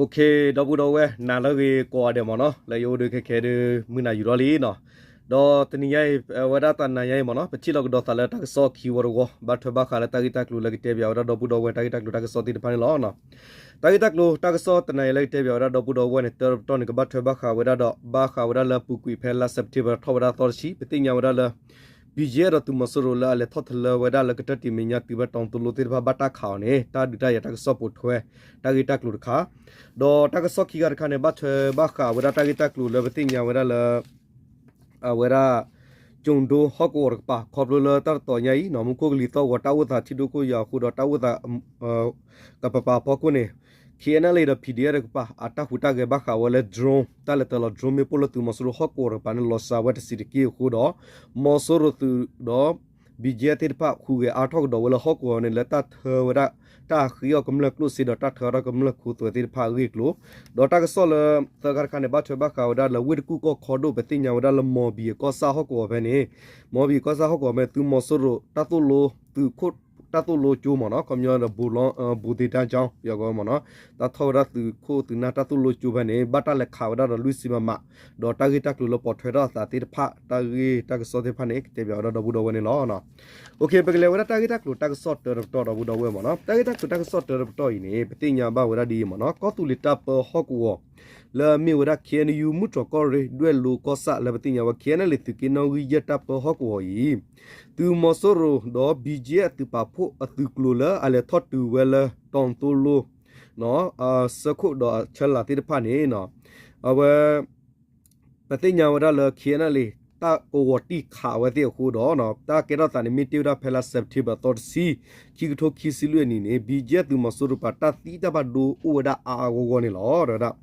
ဒီပုၢ်ဒီဝဲၢ် နၤလၢအဂ့ၤကိးဂၤဒဲးမ့ၢ်နီၤ, လၢယအိၣ်ဒီးခဲခဲဒီး မုၢ်နၤယူၤထီၣ်လံနီၤ. ဒီးတနံၤညါအံၤ ဝဲဒၣ်တနံၤညါအံၤမ့ၢ်နီၤ ပထံၣ်လိာ်ကဒီးသးလၢတၢ်ကစီၣ်ခံဝီတဝီ ဘၣ်ထွဲဘၣ်ဃးလၢတၢ်ဂ့ၢ်တၢ်ကျိၤလၢကတဲပၠးဝဲဒၣ်ဒီပုၢ်ဒီဝဲၢ် တၢ်ဂ့ၢ်တၢ်ကျိၤတၢ်ကစီၣ်သ့ၣ်တဖၣ်န့ၣ်လီၤ. တၢ်ဂ့ၢ်တၢ်ကျိၤတၢ်ကစီၣ်တနံၤညါအံၤလၢကတဲပၠးဝဲဒၣ်ဒီပုၢ်ဒီဝဲၢ်န့ၣ် တၢတပတီၢ်န့ၣ် ကဘၣ်ထွဲဘၣ်ဃးဝဲဒၣ်ဒီး ဘၣ်ဃးဝဲဒၣ်လၢအပူၤကွံာ်ဖဲလါ September ထီၣ်ဝဲဒၣ်သီတဆံ ပသ့ၣ်ညါဝဲဒၣ်လၢ BGF ဒီးသုးမီၤစိရိၤလၢအလဲၤထီၣ်တလၢဝဲဒၣ်လၢကတၢၢ်တံာ်မဲာ်ညါတုၤဖဲတီၤသိလိသ့ၣ်တဖၣ်ဘၣ်တၢ်ခးအီၤန့ၣ် တၢ်ဒုးတၢ်ယၤတၢ်ကစီၣ်ပိာ်ထွဲ တၢ်ဂ့ၢ်တၢ်ကျိၤတခါ ဒီးတၢ်ကစီၣ်ခံခါတခါန့ၣ် ဘၣ်ထွဲဘၣ်ဃးဝဲဒၣ်တၢ်ဂ့ၢ်တၢ်ကျိၤလၢပသ့ၣ်ညါဝဲဒၣ်လၢ အဝဲဒၣ် ကၠိၣ်ဒိဟီၣ်ကဝီၤတကပၤ ခီဖျိလၢတၢ်တတီၤညါအံၤနီၤ မူခိၣ်ကလံၤသီၣ်ဂီၤ တၢ်အိၣ်သးထံဒိၣ်ခိၣ်ယၤအဃိဒီး တၢ်အိၣ်သး ကပၤပၤအဖီခိၣ်န့ၣ် KNLA ဒီး PDF တကပၤ အတၢ်ဟူးတၢ်ဂဲၤဘၣ်ဃးဝဲလၢ drone တၢ်လဲၤတၢၤလီၤ drone မ့ၣ်ပိၢ်လၢသုးမီၤစိရိၤဟီၣ်ကဝီၤတကပၤန့ၣ် လီၤစှၤဝဲတစဲးတက့ၢ်အဃိဒီး မီၤစိရိၤသုးဒီး BGF သ့ၣ်တဖၣ် ဟူးဂဲၤအါထီၣ်ကဒီးဝဲလၢဟီၣ်ကဝီၤန့ၣ် လၢတၢ်ထၢဝဲဒၣ် တၢ်ဃ့အီၣ်ကမျၢၢ်ကျိၣ်စ့ဒီး တၢ်ထၢထီၣ်ကမျၢၢ်ခိသွဲးသ့ၣ်တဖၣ်အဂ့ၢ်အကျိၤ ဒီးတၢ်ကစီၣ်လၢ သၢခါတခါန့ၣ် ဘၣ်ထွဲဘၣ်ဃးဝဲဒၣ်လၢဝ့ၢ်တကူၣ်ကီၢ်ခီဒိၣ် ပသ့ၣ်ညါဝဲဒၣ်လၢ မီၤဘံၤအကီၢ်ဆၣ်ဟီၣ်ကဝီၤဖဲန့ၣ် မီၤဘံၤအကီၢ်ဆၣ်ဟီၣ်ကဝီၤဖဲန့ၣ် သုးမီၤစိရိၤ တၢ်သိၣ်လိ သုးခိၣ် တၢ်သိၣ်လိကၠိမ့ၢ်နီၤ ခီပညီဒီး ဘူးသ့တၢ်ကၠီ ယကီမ့ၢ်နီၤ တၢ်ထီၣ်ဝဲဒၣ်သုးခိၣ်သုးနၢ်တၢ်သိၣ်လိကၠိဖဲန့ၣ် ဘၣ်တၢ်လဲၤခးဝဲဒၣ်ဒီးလွံၢ်ဆံ မမ ဒီးတၢ်ဂ့ၢ်တၢ်ကျိၤလၢပိာ်ထွဲထီၣ်အသးသ့ၣ်တဖၣ် တၢ်ဂ့ၢ်တၢ်ကစီၣ်သ့ၣ်တဖၣ်န့ၣ် ကတဲပၠးဝဲဒၣ်ဒီပုၢ်ဒီဝဲၢ်န့ၣ်လီၤ. ပကလဲၤဝဲဒၣ်တၢ်ဂ့ၢ်တၢ်ကျိၤတၢ်ကစီၣ်တၢတပတီၢ်ဒီပုၢ်ဒီဝဲၢ်မ့ၢ်နီၤ တၢ်ဂ့ၢ်တၢ်ကျိၤတၢ်ကစီၣ်တၢတပတီၢ်အံၤန့ၣ် ပသ့ၣ်ညါဘၣ်ဝဲဒၣ်ဒ်အံၤမ့ၢ်နီၤ ကီၢ်သူလ့ၤတၢ်ပၢဟီၣ်ကဝီၤ လၢအမ့ၢ်ဝဲဒၣ် KNU မုၢ်တြီၤကီၢ်ရ့ၣ် ဒွဲၣ်လိၤကီၢ်ဆၣ်လၢပသ့ၣ်ညါဝဲ KNLA သုးက့နီၣ်ဂံၢ်ယဲၢ်တၢ်ပၢဟီၣ်ကဝီၤအံၤ သုးမီၤစိရိၤဒီး BGF အသုးပာ်ဖှိၣ်အသုးကျိၤလၢအလဲၤထီၣ်တုၤဝဲလၢတီၤသိလိ ဆၢခိၣ်ဒီးအဆၢလၢ်သ့ၣ်တဖၣ်န့ၣ် အဝဲ ပသ့ၣ်ညါဝဲဒၣ်လၢ KNLA တၢ်ကဝီၤတံၢ်ခးဝဲသ့ၣ်အဃိဒီး တၢ်ကဲထီၣ်သးန့ၣ် မ့ၢ်တ့ၢ်ဝဲဒၣ်ဖဲလါ September သီတဆံ ခံကထိခံဆံလွံၢ်အနံၤန့ၣ် BGF သုးမီၤစိရိၤတကပၤတၢ်သံတၢ်ဘၣ်ဒိအိၣ်ဝဲဒၣ်အါအါဂီၢ်ဂီၢ်န့ၣ်လီၤ. ဒီးဝဲဒၣ်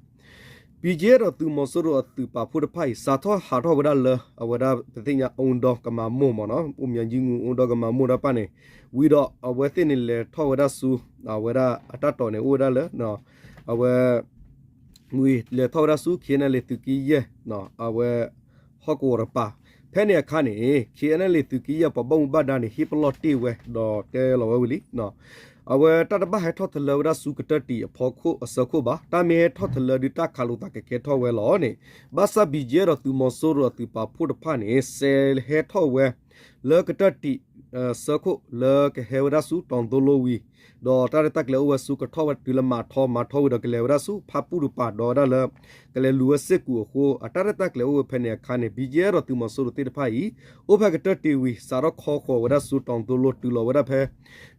BGF ဒီးသုးမီၤစိရိၤအသုးပာ်ဖှိၣ်တဖၣ်အံၤ စးထီၣ်ဟးထီၣ်ဝဲဒၣ်လၢအဝဲဒၣ် ပသ့ၣ်ညါ အိၣ်ဒီကမၤမိၢ်မ့ၢ်နီၤ အိၣ်မၠၤယံမူ အိၣ်ဒီကမၤမိၢ်တၢ်တဖၣ်န့ၣ် ဝံၤဒီးအဝဲသ့ၣ်န့ၣ်လဲၤထီၣ်ဝဲဒၣ်ဆူ အဝဲဒၣ်အတၢ်တီၢ်န့ၣ်အိၣ်ဝဲဒၣ်လၢ အဝဲ ဝံၤလဲၤထီၣ်ဝဲဒၣ်ဆူ KNLA သုးက့ယဲၢ် အဝဲ ဟီၣ်ကဝီၤတကပၤ ဖဲန့ၣ်အခါန့ၣ် KNLA သုးက့ယဲၢ်ပှၤဘၣ်မူဘၣ်ဒါန့ၣ် ဟ့ၣ်ပလီၢ်တ့ၢ်ဝဲ ဒီးတဲလီၤဝဲဝံၤလံ အဝဲတၢ်တဘၣ်ဟဲထီၣ်တလၢဝဲဒၣ်ဆူကတၢၢ်တံာ်အဖီခိၣ်အဆၢခိၣ်ဘၣ် တၢ်မ့ၢ်ဟဲထီၣ်တလၢဒုးတၢ်ခးလိာ်သးကကဲထီၣ်ဝဲလီၤန့ၣ် ဘၣ်ဆၣ် BGF ဒီးသုးမီၤစိရိၤအသုးပာ်ဖှိၣ်တဖၣ်န့ၣ် စဲးဟဲထီၣ်ဝဲ လၢကတၢၢ်တံာ် ဆၢခိၣ်လၢကဟဲဝဲဒၣ်ဆူတီၤသိလိဝံၤ ဒီးတၢ်ရဲၣ်တၢ်ကျဲၤအိၣ်ဝဲဆူကထီၣ်ဝဲတုၤလၢမၤထီ မၤထီဝံၤဒီးကလဲၤဝဲဒၣ်ဆူဖၣ်ပူၣ်တကပၤ ဒီးဝဲဒၣ်လၢ ကလဲၤလူၤဝဲစ့ၢ်ကီးအဃိ အတၢ်ရဲၣ်တၢ်ကျဲၤအိၣ်ဝဲဖဲန့ၣ်အခါန့ၣ် BGF ဒီးသုးမီၤစိရိၤသ့ၣ်တဖၣ်အံၤ အိၣ်ဖဲကတၢၢ်တံာ်ဝံၤ စးထီၣ်ခီဃီၤဝဲဒၣ်ဆူတီၤသိလိတုၤလီၤဝဲဒၣ်ဖဲ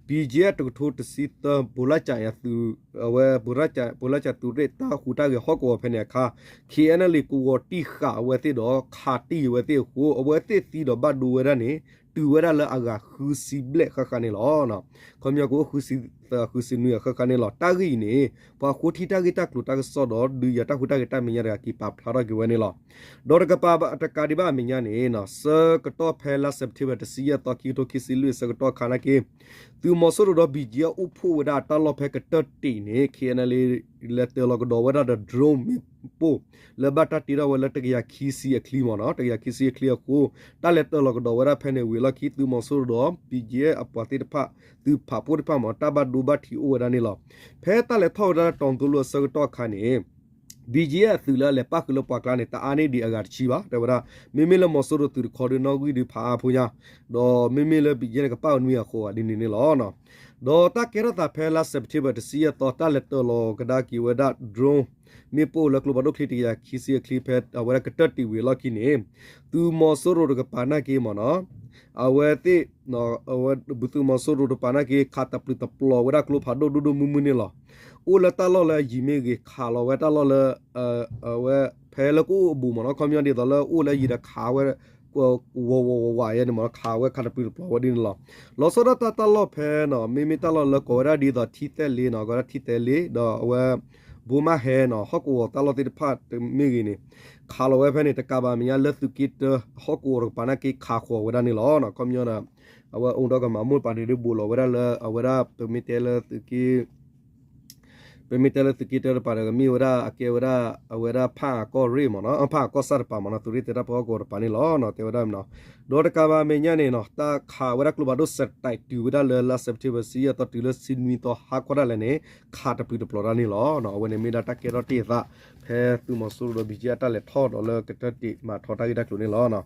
BGF တကထိတဆံသၢ ဘိလၣ်ကၠးအသုး အဝဲ ဘိလၣ်ကၠးသုးရ့ၣ်တၢ်ဟူးတၢ်ဂဲၤဟီၣ်ကဝီၤဖဲန့ၣ်အခါ KNLA ကဝီၤတံၢ်ဃာ်ဝဲသ့ၣ်ဒီးခးတံၢ်ဝဲသ့ၣ်အဃိ အဝဲသ့ၣ်သံဒီးဘၣ်ဒိဝဲဒၣ်န့ၣ် တုၤဝဲဒၣ်လၢအဂၤဃုဆံဘျဲၣ်ဃၣ်ဃၣ်န့ၣ်လီၤ. ခီပညီကအိၣ်ဃုဆံသၢ ဃုဆံနွံအဃၣ်ဃၣ်န့ၣ်လီၤ. တၢ်ဂ့ၢ်အံၤန့ၣ် ပှၤဃိထံတၢ်ဂ့ၢ်တၢ်ကျိၤတၢ်ကစီၣ်ဒီး ဒုးယၤတၢ်ဟူးတၢ်ဂဲၤတၢ်မဲာ်ညါတဂၤက့ၤပာ်ဖျါထီၣ်က့ၤဝဲန့ၣ်လီၤ. ဒီးတကပၤတကးဒံးဘၣ်အမဲာ်ညါန့ၣ် ဆၢကတီၢ်ဖဲလါ September တဆံယဲၢ်သီ ခံကထိခံဆံလွံၢ်အဆၢကတီၢ်အခါနာ်က့ သုးမီၤစိရိၤဒီး BGF အိၣ်ဖှိၣ်ဝဲဒၣ်တၢ်လီၢ်ဖဲကတၢၢ်တံာ်န့ၣ် KNLA လဲၤတၢၤလီၤကဒီးဝဲဒၣ်ဒီး drone မ့ၣ်ပိၢ် လၢဘၣ်တၢ်တ့ထီၣ်ဝဲလၢတကယၤခံဆံအချံမ့ၢ်နီၤ တကယၤခံဆံအချံအဃိ တၢ်လဲၤတၢၤလီၤကဒီးဝဲဒၣ်ဖဲန့ၣ်ဝံၤအလီၢ်ခံ သုးမီၤစိရိၤဒီး BGF အပှၤသ့ၣ်တဖၣ် သုးပာ်ဖှိၣ်တဖၣ်မ့ၢ် တၢ်ဘၣ်ဒိဘၣ်ထံးအိၣ်ဝဲဒၣ်န့ၣ်လီၤ. ဖဲတၢ်လဲၤထီၣ်ဝဲဒၣ်တီၤသိလိအဆၢကတီၢ်အခါန့ၣ် BGF အသုးလၢအလဲၤပၣ်ဃုာ်လၢပှၤကျါန့ၣ် တအါန့ၢ်ဒံးအဂၤတဆံဘၣ် တဲဝဲဒၣ် မ့မ့ၢ်လၢမီၤစိရိၤသုးတခီဒုးနီၣ်ဂံၢ်ဒုးဖးအါဖိညါ ဒီးမ့မ့ၢ်လၢ BGF န့ၣ် ကပၣ်ဝဲနွံဂၤဃိးဂၤဒ်န့ၣ်န့ၣ်လီၤ. ဒီးတၢ်ကဲထီၣ်သးဖဲလါ September တဆံယဲၢ်သီ တၢ်လဲၤတၢၤလီၤကဒါက့ၤဝဲဒၣ် drone မ့ၣ်ပိၢ်လၢကျိဖးဒိၣ်ချံတကယၤခံဆံအချံဖဲအဝဲဒၣ်ကတၢၢ်တံာ်ဝံၤအလီၢ်ခံန့ၣ် သုးမီၤစိရိၤတကပၤနာ်က့မ့ၢ်နီၤ အဝဲသ့ၣ် သုးမီၤစိရိၤတကပၤနာ်က့ ခးတပျုာ်တပျီၤဝဲဒၣ်ကျိဖးဒိၣ်ဒိၣ်ဒိၣ်မုၢ်မုၢ်န့ၣ်လီၤ. အိၣ်လၢတၢ်လီၢ်လၢအယံၤမ့ၢ်ဂ့ၤ ခးလီၤဝဲတၢ်လီၢ်လၢ အဝဲ ဖဲလၢကအိၣ်အဘူးမ့ၢ်နီၤ ခီပညီဒ်သိးလၢအိၣ်လၢယံၤဒီးခးဝဲ ဝးဝးဝးဝးယဲန့ၣ်မ့ၢ်နီၤ ခးဝဲခးတပျုာ်တပျီၤဝဲဒ်န့ၣ်လီၤ. လီၤဆီဒၣ်တၢ်တၢ်လီၢ်ဖဲနီၤ မ့မ့ၢ်တၢ်လီၢ်လၢကိးဝဲဒၣ်ဒ်သိးထံသဲလ့နီၤ ကိးဝဲဒၣ်ထံသဲလ့ ဒီးအဝဲ ဘိမးဟဲနီၤ ဟီၣ်ကဝီၤတၢ်လီၢ်သ့ၣ်တဖၣ်မ့ၢ်ဂ့ၤန့ၣ် ခးလီၤဝဲဖဲန့ၣ် တကးဘၣ်မဲာ်ညါလၢသုးက့တၢ ဟီၣ်ကဝီၤတကပၤနာ်က့ခးဃီၤဝဲဒၣ်န့ၣ်လီၤ. ခီပညီဒီး အဝဲအိၣ်ဒီးကမၤမိၢ်တပၤန့ၣ် ဒုးဘူးလီၤဝဲဒၣ်လၢအဝဲဒၣ်ပမ့ၢ်တဲလၢသုးက့ ပမ့ၢ်တဲလၢသုးက့တၢတပၤဒီး ကမ့ၢ်ဝဲဒၣ်အကဲဝဲဒၣ် အဝဲဒၣ်ဖးအၣ်ကီၢ်ရ့ၣ်မ့ၢ်နီၤ, ဖးအၣ်ကီၢ်ဆၣ်တပၤမ့ၢ်နီၤ, သုးရ့ၣ်သဲတၢ်ပၢဟီၣ်ကဝီၤတပၤန့ၣ်လီၤ. တဲဝဲဒၣ်မ့ၢ်နီၤ, ဒီးတကးဘၣ်မဲာ်ညါန့ၣ်နီၤ တၢ်ခးဝဲဒၣ်ကျိဖးဒိၣ်စဲးတဲးတုၤဝဲဒၣ်လၢလါစဲးပထ့ဘၢၣ် ဆံယဲၢ်သီတုၤလၢဆံနွံသီဟါခီဒၣ်လဲာ်န့ၣ် ခးတပျုာ်တပျီၤတၢ်န့ၣ်လီၤ. အဝဲန့ၣ်မ့ၢ်ဒၣ်တၢ်ကဲထီၣ်တ့ၢ်အသး ဖဲသုးမီၤစိရိၤဒီး ဘံၣ်ကၠံၣ် အတၢ်လဲၤထီၣ်ဒီးလၢကတၢၢ်တ့ၢ်မၤထီၣ်တၢ်ဂ့ၢ်တၢ်ကျိၤန့ၣ်လီၤ.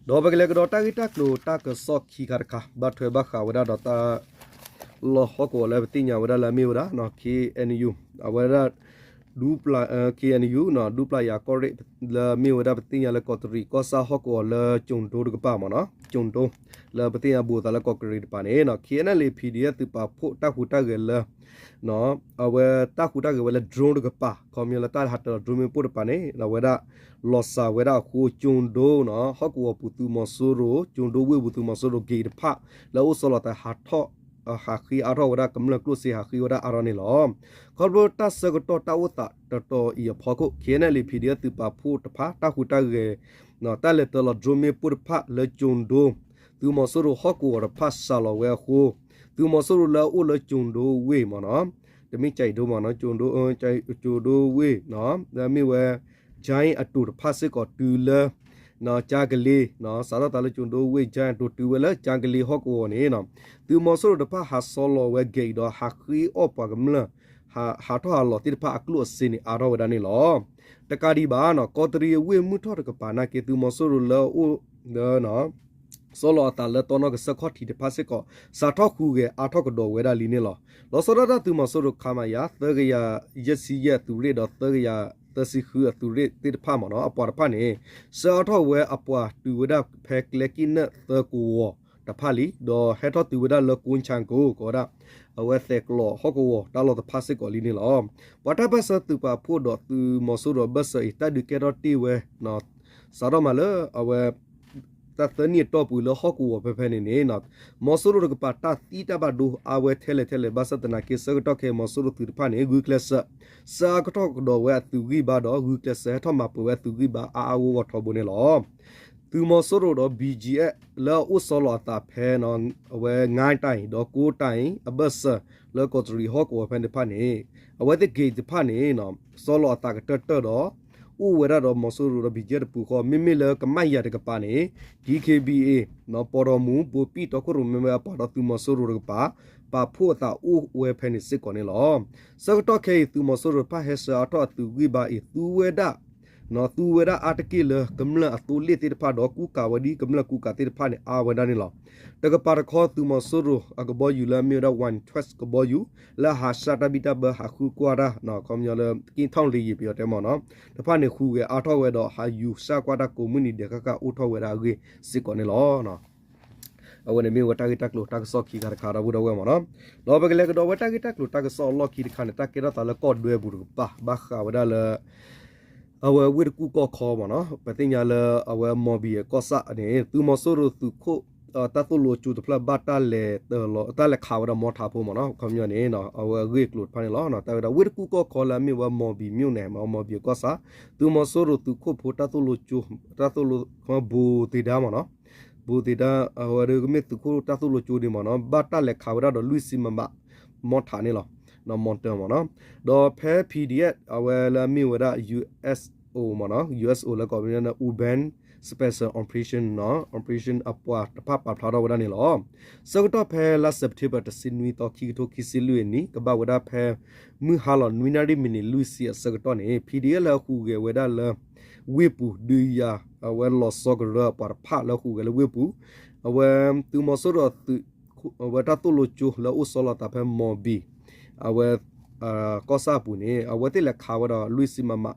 ဒီးပကလဲၤကဒီးတၢ်ဂ့ၢ်တၢ်ကျိၤတၢ်ကစီၣ်ခံခါတခါ ဘၣ်ထွဲဘၣ်ဃးဝဲဒၣ်ဒီးတၢ် လီၢ်ဟီၣ်ကဝီၤလၢပသ့ၣ်ညါဝဲဒၣ်လၢအမ့ၢ်ဝဲဒၣ် KNU အဝဲဒၣ် ဒူပျၢ် KNU ဒူပျၢ်ယၤကီၢ်ရ့ၣ် လၢအမ့ၢ်ဝဲဒၣ်ပသ့ၣ်ညါလၢကီးတရံးကီၢ်ဆၣ်ဟီၣ်ကဝီၤလၢကၠိၤဒိတကပၤမ့ၢ်နီၤ, ကၠိၤဒိ လၢပသ့ၣ်ညါဘူးအသးလၢကီးကရံးတပၤန့ၣ် KNLA PDF သုးပာ်ဖှိၣ်တၢ်ဟူးတၢ်ဂဲၤလၢ အဝဲတၢ်ဟူးတၢ်ဂဲၤဝဲလၢ drone တကပၤ ခီပညီလၢတၢ်ဟးတၢၤလီၤ drone မ့ၣ်ပိၢ်တပၤန့ၣ် အဝဲဒၣ် လီၤစၢ်ဝဲဒၣ်အဃိ ကၠိၤဒိ ဟီၣ်ကဝီၤပူၤသုးမီၤစိရိၤ ကၠိၤဒိဝ့ၢ်ပူၤသုးမီၤစိရိၤ gate တဖၣ် လၢအအိၣ်ဆီလီၤသးဟးထီၣ် ဟးဃ့အါထီၣ်ဝဲဒၣ် ကမျၢၢ်ကျိၣ်စ့ဟးဃ့ဝဲဒၣ်အါထီၣ်န့ၣ်လီၤ. ခီဖျိတၢ်ဆၢကတီၢ်တၢ်အိၣ်သးတတီၤအံၤအဖီခိၣ် KNLA PDF သုးပာ်ဖှိၣ်တဖၣ် တၢ်ဟူးတၢ်ဂဲၤ တၢ်လဲၤတၢၤလီၤ drone မ့ၣ်ပိၢ်တဖၣ်လၢကၠိၤဒိ သုးမီၤစိရိၤဟီၣ်ကဝီၤတဖၣ်စှၤလီၤဝဲအဃိ သုးမီၤစိရိၤလၢအအိၣ်လၢကၠိၤဒိဝ့ၢ်မ့ၢ်နီၤ, တမ့ၢ်ကၠဲးဒိၣ်မ့ၢ်နီၤ, ကၠိၤဒိဝ့ၢ် လၢအမ့ၢ်ဝဲ ကၠဲးအတိၤတဖၣ်စ့ၢ်ကီး တုၤလၢ ကၠါကလ့ စးထီၣ်သးလၢကၠိၤဒိဝ့ၢ် ကၠဲးအတိၤ တုၤဝဲလၢကၠါကလ့ဟီၣ်ကဝီၤန့ၣ် သုးမီၤစိရိၤတဖၣ်ဟးဆီလီၤဝဲ gate ဒီး ဟးဃ့အီၣ်ပှၤကမျၢၢ် ဟးထီၣ်ဟးလီၤသ့ၣ်တဖၣ်အကျိၣ်အစ့န့ၣ် အါထီၣ်ဝဲဒၣ်န့ၣ်လီၤ. တကးဒံးဘၣ် ကီးတရံးအဝ့ၢ်မုၢ်ထီၣ်တကပၤနာ်က့ သုးမီၤစိရိၤလၢအအိၣ်လၢ ဆီလီၤအသးလၢတီနီၢ်ကစၢၢ်ခီၣ်ထံးတဖၣ်စ့ၢ်ကီး စးထီၣ်ဟူးဂဲၤအါထီၣ်ကဒီးဝဲဒၣ်လံန့ၣ်လီၤ. လီၤဆီဒၣ်တၢ်သုးမီၤစိရိၤ ခမရ သၢကယၤယဲၢ်ဆံယဲၢ်အသုးရ့ၣ်ဒီး သၢကယၤသၢဆံဃုအသုးရ့ၣ်သ့ၣ်တဖၣ်မ့ၢ်နီၤ အပှၤတဖၣ်န့ၣ် ဆှၢအါထီၣ်ဝဲအပှၤတုၤဝဲဒၣ်ဖဲကျဲကံၣ်နၢၣ်သၢကဝီၤတဖၣ်လံ ဒီးဟဲထီၣ်တုၤဝဲဒၣ်လၢကိၣ်ဆၣ်ကိၣ် ကိးဝဲဒၣ် အဝဲသဲးကျိးဟီၣ်ကဝီၤတၢ်လီၢ်တဖၣ်စ့ၢ်ကီးလံန့ၣ်လီၤ. ပှၤတၢ်ပၢၢ်ဆၢသုးပာ်ဖှိၣ်ဒီးသုးမီၤစိရိၤအဘၢၣ်စၢၤအံၤ တၢ်ဒုးကဲထီၣ်တ့ၢ်ဝဲ စးထီၣ်မးလၢအဝဲ တၢ်သၢနံၣ်အတီၢ်ပူၤလၢဟီၣ်ကဝီၤဖဲဖဲန့ၣ်န့ၣ် မီၤစိရိၤတကပၤတၢ်သံတၢ်ဘၣ်ဒိအါဝဲထဲလဲၣ်ထဲလဲၣ် ဘၣ်ဆၣ်သနာ်က့ ဆၢကတီၢ်ခဲအံၤ မီၤစိရိၤသုးတဖၣ်န့ၣ် ဂုာ်ကျဲးစၢး ဆှၢအါထီၣ်ကဒီးဝဲအသုးဂံၢ်ဘါဒီး ဂုာ်ကျဲးစၢးဟဲထီၣ်မၤပှဲၤဝဲအသုးဂံၢ်ဘါအါအါဂီၢ်ဂီၢ်ထီဘိန့ၣ်လီၤ. သုးမီၤစိရိၤဒီး ဘံၣ်ကၠံၣ် လၢအအိၣ်ဆီလီၤအသးဖဲ အဝဲ ငါးတိုင် ဒီး ကိုးတိုင် အဘၢၣ်စၢၤ လၢကီးတရံးဟီၣ်ကဝီၤဖဲန့ၣ်တဖၣ်န့ၣ် အဝဲသ့ၣ်ဂ့ၤတဖၣ်န့ၣ် ဆီလီၤအသးကတၢၢ်တၢၢ်ဒီး အိၣ်ဝဲဒၣ်ဒီးမီၤစိရိၤဒီး ဘံၣ်ကၠံၣ် တပူၤဃီ မ့မ့ၢ်လၢကမၣ်ယၤတကပၤန့ၣ် DKBA ပီၢ်တီၢ်မူ ဘိပံၣ်တီခိၣ်ရိၣ် မ့မ့ၢ်အပှၤဒီးသုးမီၤစိရိၤတကပၤ ပာ်ဖှိၣ်အသးအိၣ်ဝဲဖဲန့ၣ်စ့ၢ်ကီးန့ၣ်လီၤ. ဆၢကတီၢ်ခဲအံၤ သုးမီၤစိရိၤတဖၣ်ဟဲဆှၢအါထီၣ်အသုးဂံၢ်ဘါအံၤ သူဝဲဒၣ် သူဝဲဒၣ်အါတက့ၢ်လၢကမျၢၢ်အသိလ့ၣ်သ့ၣ်တဖၣ်ဒီး ကူကၤဝဲဒ်ကမျၢၢ်ကူကၤသ့ၣ်တဖၣ်န့ၣ် အါဝဲဒၣ်န့ၣ်လီၤ. တကပၤတခီ သုးမီၤစိရိၤအကဘီယူၤလၢအမ့ၢ်ဝဲဒၣ် One Trace ကဘီယူၤ လၢအဟးဆှၣ်တၢ်ဘံၣ်တၢ်ဘၢဟးဃုကွၢ်တၢ် ခီပညီလၢ က့ၣ်ထီၣ်လံယံၤ ပယီၤတဲမ့ၢ်နီၤ တဖၣ်န့ၣ် ဟူးဂဲၤအါထီၣ်ဝဲဒီး ဟးယူၤဆှၣ်ကွၢ်တၢ်ကိးမုၢ်နံၤဒဲးဃၣ်ဃၣ်အိၣ်ထီၣ်ဝဲဒၣ်အဂ့ၢ်စ့ၢ်ကီးန့ၣ်လီၤ. အဝဲန့ၣ်မ့ၢ်ဝဲတၢ်ဂ့ၢ်တၢ်ကျိၤတၢ်ကစီၣ်ခံခါတခါ ဒီပုၢ်ဒီဝဲၢ်မ့ၢ်နီၤ. ဒီးပကလဲၤကဒီးဝဲတၢ်ဂ့ၢ်တၢ်ကျိၤတၢ်ကစီၣ်အလီၢ်ခံတခါန့ၣ် တၢ်ကဲထီၣ်သးလၢကီၢ်ဒွဲပူၤတကပၤ ဘၣ်ဃးဝဲဒၣ်လၢ အဝဲဝ့ၢ်တကူၣ်ကီၢ်ခီမ့ၢ်နီၤ. ပသ့ၣ်ညါလၢအဝဲမီၢ်ဘံၣ်အကီၢ်ဆၣ်န့ၣ် သုးမီၤစိရိၤသုးခိၣ် တၢ်သိၣ်လိကၠိတဖျၢၣ်ဘၣ်တၢ်လဲၤတၢၤလီၤ တၢ်လဲၤခးဝဲဒီးမီထးဖိမ့ၢ်နီၤ. ခီပညီန့ၣ် အဝဲအဂ့ၢ်အကျိၤတဖၣ်န့ၣ်လီၤ. တၢ်ဝဲဒၣ်ဝ့ၢ်တကူၣ်ကီၢ်ခီလၢအမ့ၢ်ဝဲမီၢ်ဘံၣ်မ့ၣ်န့ၣ် မီၢ်ဘံၣ်အကီၢ်ဆၣ် သုးမီၤစိရိၤသုးခိၣ်ဖိတၢ်သိၣ်လိကၠိ တၢ်သိၣ်လိ ဘူးသ့ဒါမ့ၢ်နီၤ ဘူးသ့ဒါ အဝဲဒၣ်ကမ့ၢ်သုးခိၣ်တၢ်သိၣ်လိကၠိဒံးမ့ၢ်နီၤ ဘၣ်တၢ်လဲၤခးဝဲဒၣ်ဒီးလွံၢ်ဆံမမ မီထးန့ၣ်လီၤ. မီတၢ်မ့ၢ်နီၤ ဒီးဖဲ PDF အဝဲလၢအမ့ၢ်ဝဲဒၣ် USO မ့ၢ်နီၤ USO လၢကီၢ်ပယီၤန့ၣ် Urban Special Operation နီၤ Operation အပှၤတဖၣ်ပာ်ဖျါထီၣ်ဝဲဒၣ်န့ၣ်လီၤ. ဆၢကတီၢ်ဖဲလါ September တဆံနွံသီ ခံကထိခံဆံလွံၢ်အနံၣ် ကဘၣ်ဝဲဒၣ်ဖဲ မုၢ်ဟါလီၤနွံနၣ်ရံၣ်မံးနံးလွံၢ်ဆံအဆၢကတီၢ်န့ၣ် PDF လၢအဟူးဂဲၤဝဲဒၣ်လၢ ဝ့ၢ်ပူၤ ဒုးယၤ အဝဲလီၤဆီကရၢအပှၤတဖၣ်လၢဟူးဂဲၤလၢဝ့ၢ်ပူၤ အဝဲသုးမီၤစိရိၤအသုး အဝဲတၢ်သိၣ်လိကၠိလၢအအိၣ်ဆီလီၤသးဖဲမီၢ်ဘံၣ် အဝဲ ကီၢ်ဆၣ်အပူၤန့ၣ် အဝဲသ့ၣ်လဲၤခးဝဲဒီးလွံၢ်ဆံမမ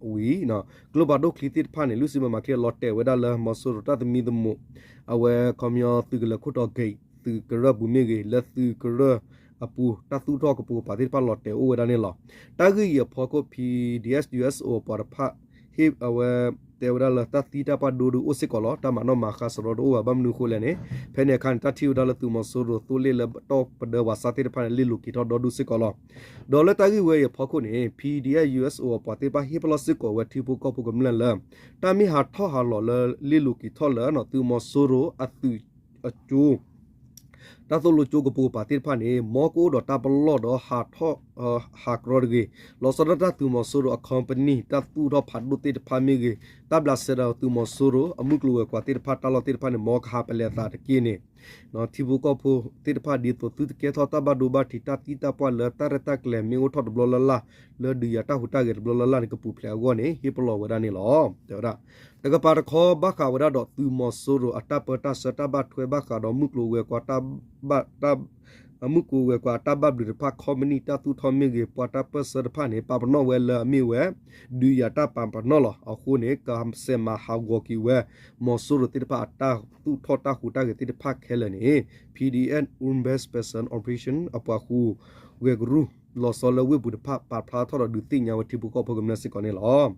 ဝံၤ ကျိဖးဒိၣ်ချံသ့ၣ်တဖၣ်န့ၣ် လွံၢ်ဆံမမချံလီၤတဲာ်ဝဲဒၣ်လၢမီၤစိရိၤတၢ်သမံသမိး အဝဲခီပညီသုးကလၢၤခိၣ်တီဂ့ၢ် သုးကရၢၢ်ပူၤမ့ၢ်ဂ့ၤ လၢသုးကရၢၢ်အပူၤ တၢ်သူၣ်ထီၣ်ကပိာ်ကပၤသ့ၣ်တဖၣ်လီၤတဲာ်အိၣ်ဝဲဒၣ်န့ၣ်လီၤ. တၢ်ဂ့ၢ်အံၤအဖီခိၣ် PDF USO အပှၤတဖၣ် ဟ့ၣ်အဝဲ တဲဝဲဒၣ်လၢတၢ်သံတၢ်ပှၢ်ဒိဒုးအိၣ်စ့ၢ်ကီးလီၤ. တၢ်မၤနီၣ်မၤဃါစရီတအိၣ်ဘၣ် ဘၣ်မနုၤအဃိလဲၣ်န့ၣ် ဖဲန့ၣ်အခါန့ၣ် တၢ်ထံၣ်ဝဲဒၣ်လၢသုးမီၤစိရိၤသိလ့ၣ်လၢတီၢ်ပဒၢဝးစၢ်သ့ၣ်တဖၣ်န့ၣ် လ့ၣ်လိၤက့ၤထီၣ်ဒီဒူၣ်စ့ၢ်ကီးလီၤ. ဒီးလၢတၢ်ဂ့ၢ်ဝဲအံၤအဖီခိၣ်န့ၣ် PDF USO အပှၤသ့ၣ်တဖၣ်ဟ့ၣ်ပလီၢ်စ့ၢ်ကီးဝဲထံဖိကီၢ်ဖိကမျၢၢ်လၢ တၢ်မ့ၢ်ဟးထီၣ်ဟးလီၤလၢလ့ၣ်လိၤက့ၤထီၣ်လၢသုးမီၤစိရိၤအသုးအကၠိ တၢ်သိၣ်လိကၠိကပိာ်ကပၤသ့ၣ်တဖၣ်န့ၣ် မ်ကအိၣ်ဒီးတၢ်ပလီၢ်ဒီးဟးထီၣ် ဟးကြီတဂ့ၤ, လီၤဆီဒၣ်တၢ်သုးမီၤစိရိၤအ company တၢ်သူၣ်ထီၣ်ဖးဒိၣ်သ့ၣ်တဖၣ်မ့ၢ်ဂ့ၤ, တၢ်ဘျးစဲဒီးသုးမီၤစိရိၤအမုၢ်ကျိၤဝဲၤကွာ်သ့ၣ်တဖၣ်တၢ်လီၢ်သ့ၣ်တဖၣ်န့ၣ် မ်ကဟးပလဲၤသးတက့ၢ်န့ၣ် ထံဖိကီၢ်ဖိသ့ၣ်တဖၣ်ဒ်သိးသုတကဲထီၣ်တၢ်ဘၣ်ဒိဘၣ်ထံး တၢ်သံတၢ်ပှၢ်လၢတၢ်ရဲၣ်တၢ်ကျဲၤမ့ၢ်အိၣ်ထီၣ်တဘျီလၢ်လၢ် လၢဒုးယၤတၢ်ဟူးတၢ်ဂဲၤတဘျီလၢ်လၢ်န့ၣ် ကပူၤဖျဲးအဂီၢ်န့ၣ် ဟ့ၣ်ပလီၢ်ဝဲဒၣ်န့ၣ်လီၤ. တဲဝဲဒၣ် တကပၤတခီ ဘၣ်ဃးဝဲဒၣ်ဒီးသုးမီၤစိရိၤအတၢ်ပၢတၢ်ဆှၢတၢ်ဘၣ်ထွဲဘၣ်ဃးဒီးမုၢ်ကျိၤဝဲၤကွာ် တၢ်ဘၣ် တၢ် မုၢ်ကျိၤဝဲၤကွာ်အတၢ်ဘၣ်ဘျုးတဖၣ် company တၢ်သူၣ်ထီၣ်မ့ၢ်ဂ့ၤ ပှၤတၢ်ပၢၢ်ဆၢတဖၣ်န့ၣ် ပာ်ပနီၣ်ဝဲလၢအမ့ၢ်ဝဲ ဒုးယၤတၢ်ပာ်ပနီၣ်လီၤ. အဃိန့ၣ် ကစဲးမၤဟးဂီၤက့ၤဝဲ မီၤစိရိၤသ့ၣ်တဖၣ်အတၢ်သူၣ်ထီၣ်တၢ်ဟူးတၢ်ဂဲၤသ့ၣ်တဖၣ်ခဲလၢာ်န့ၣ် P D F Urban Special Operation အပှၤဃုဂဲၤကရူၢ် လီၤဆီလၢဝ့ၢ်ပူၤတဖၣ် ပာ်ဖျါထီၣ်ဒီးဒုးသ့ၣ်ညါဝဲထံဖိကီၢ်ဖိကမျၢၢ်စ့ၢ်ကီးန့ၣ်လီၤ.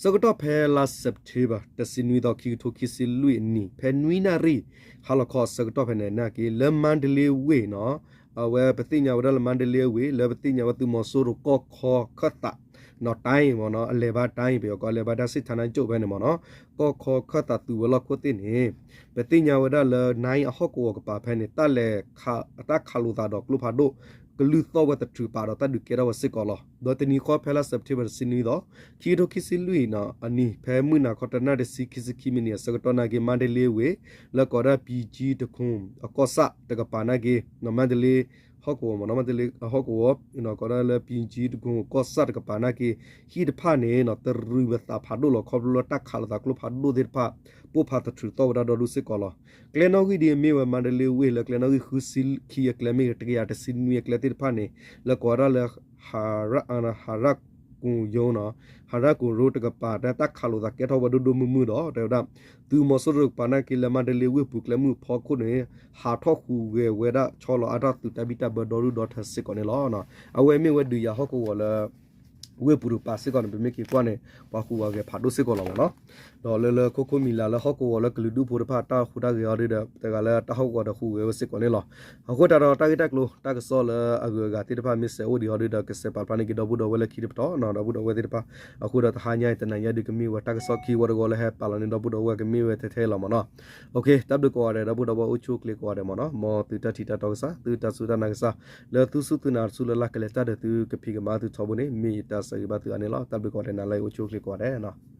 ဆၢကတီၢ်ဖဲလါ September တဆံနွံသီ ခံကထိခံဆံလွံၢ်အနံၤ ဖဲနွံနၣ်ရံၣ် ဟါလီၤခီအဆၢကတီၢ်ဖဲန့ၣ်နာ်က့ လၢမါဒလ့ဝ့ၢ်နီၤ အဝဲပသ့ၣ်ညါဝဲဒၣ်လၢမါဒလ့ဝ့ၢ် လၢပသ့ၣ်ညါဝဲသုးမီၤစိရိၤကီၢ်ခီခၢၣ်သး နီၤ တိုင်း မ့ၢ်နီၤ အလဲၤဘါ တိုင်း ပယီၤကိးလဲၤဘါ တိုင်းစစ်ဌာနချုပ် ဖဲန့ၣ်မ့ၢ်နီၤ ကီၢ်ခီခၢၣ်သးသုးဝဲၤလီၢ်ခိၣ်သ့ၣ်န့ၣ် ပသ့ၣ်ညါဝဲဒၣ်လၢ တိုင်း အဟီၣ်ကဝီၤကပၤဖဲန့ၣ် တၢ်လဲၤ တၢ်ခးလိာ်သးဒီးကျိဖးဒိၣ် ကလုၢ်သီၣ်ဝဲသထြူးပာ်ဒီးတၢ်ဒုးကဲထီၣ်ဝဲစ့ၢ်ကီးလီၤ. ဒီးတနံၤဃီဖဲလါ September တဆံနွံသီ ခံကထိခံဆံလွံၢ်အနံၤ ဖဲမုၢ်နၤခီတနၣ်တဆံခံဆံခံမံးနံးအဆၢကတီၢ်နာ်က့ မါဒလ့ဝ့ၢ် လၢကိးဒၣ် ပြည်ကြီးတံခွန် အကီၢ်ဆၣ်တကပၤနာ်က့ မါဒလ့ ဟီၣ်ကဝီၤမ့ၢ်နီၤ မါဒလ့ဟီၣ်ကဝီၤ ကိးဒၣ်လၢ ပြည်ကြီးတံခွန် ကီၢ်ဆၣ်တကပၤနာ်က့ ဟံၣ်တဖၣ်န့ၣ် တရံးဝဲသးဖးဒိၣ်လီၤ ခီဖျိလၢတၢ်ခးလိာ်သးကျိဖးဒိၣ်သ့ၣ်တဖၣ် ပိၢ်ဖးသထြူးသီၣ်ဝဲဒၣ်ဒီဒူၣ်စ့ၢ်ကီးလီၤ. ကျဲနီၣ်ဂံၢ်ဒ်အမ့ၢ်ဝဲ မါဒလ့ဝ့ၢ် လၢကျဲနီၣ်ဂံၢ်ဃုဆံခံအကျဲမ့ၢ်ဂ့ၤ တကယၤတဆံနွံအကျဲသ့ၣ်တဖၣ်န့ၣ် လၢကိးဝဲဒၣ်လၢ ဟၤရၣ်ကူၣ်ယိနီၤ ဟၤရၣ်ကူၣ်ယိတကပၤ တၢ်ခးလိာ်သးကဲထီၣ်ဝဲဒိၣ်ဒိၣ်မုၢ်မုၢ်ဒီး တဲဝဲဒၣ် သုးမီၤစိရိၤတကပၤနာ်က့ လၢမါဒလ့ဝ့ၢ်ပူၤကျဲမုၢ်ဖီခိၣ်န့ၣ် ဟးထီၣ်ဟူးဂဲၤဝဲဒၣ်ဆီလီၤအါထီၣ်သုးတၢ်ဘံၣ်တၢ်ဘၢဒီဒူၣ်ဒီထၢစ့ၢ်ကီးန့ၣ်လီၤ. အဝဲမ့ၢ်ဝဲဒုးယၤဟီၣ်ကဝီၤလၢ ဝ့ၢ်ပူၤတကပၤစ့ၢ်ကီးန့ၣ် ပမ့ၢ်က့ၤကွၢ်န့ၣ် ပှၤဟူးဂဲၤဖးဒိၣ်စ့ၢ်ကီးလီၤမ့ၢ်နီၤ. ဒီးလၢလၢခိခိမံၤလၢ်လၢဟီၣ်ကဝီၤလၢကလုာ်ဒူၣ်ဖိတဖၣ်တၢ်ဟူးတၢ်ဂဲၤအီၤဒ်ဒီး တဂၤလၢတၢ်ဟီၣ်ကဝီၤဒီးဟူးဂဲၤဝဲစ့ၢ်ကီးန့ၣ်လီၤ. အဃိသတးဒီးတၢ်ဂ့ၢ်တၢ်ကျိၤတၢ်ကစီၣ်လၢအဂုၤအဂၤသ့ၣ်တဖၣ်မ့ၢ်စဲးအိၣ်ဒံးအီၤဒ်ဒီး ကစဲးပာ်ဖျါန့ၢ်က့ၤဒီပုၢ်ဒီဝဲၢ်လၢခံတပတီၢ်နီၤ ဒီပုၢ်ဒီဝဲၢ်သ့ၣ်တဖၣ်. အဃိဒီးတဟါညါအံၤတနၤညါဒုးကမ့ၢ်ဝဲတၢ်ကစီၣ်ခံဝီတဝီလၢဟဲပာ်လီၤန့ၢ်ဒီပုၢ်ဒီဝဲၢ်ကမ့ၢ်ဝဲထဲထဲလီၤမ့ၢ်နီၤ. တၢ်ဘျုးကိးဂၤဒဲး ဒီပုၢ်ဒီဝဲၢ်အိၣ်ဆူၣ်အိၣ်ချ့ကိးဂၤဒဲးမ့ၢ်နီၤ မ်သုတၢ်ထံၣ်တၢ်တီကစၢ် သုတၢ်စူၢ်တၢ်နာ်ကစၢ် လၢသုစူၢ်သုနာ်တစူၢ်လၢ်လၢ်ကလဲၤတၢ်ဒီးသုကဖံးကမၤသုထီဘိန့ၣ် မ့ၢ်ယတၢ်ဆၢဂ့ၤဘၣ်သုအါန့ၣ်လီၤ. တၢ်ဘျုးကိးဂၤဒဲး နၤလၢအံၤအိၣ်ဆူၣ်အိၣ်ချ့ကိးဂၤဒဲးနီၤ.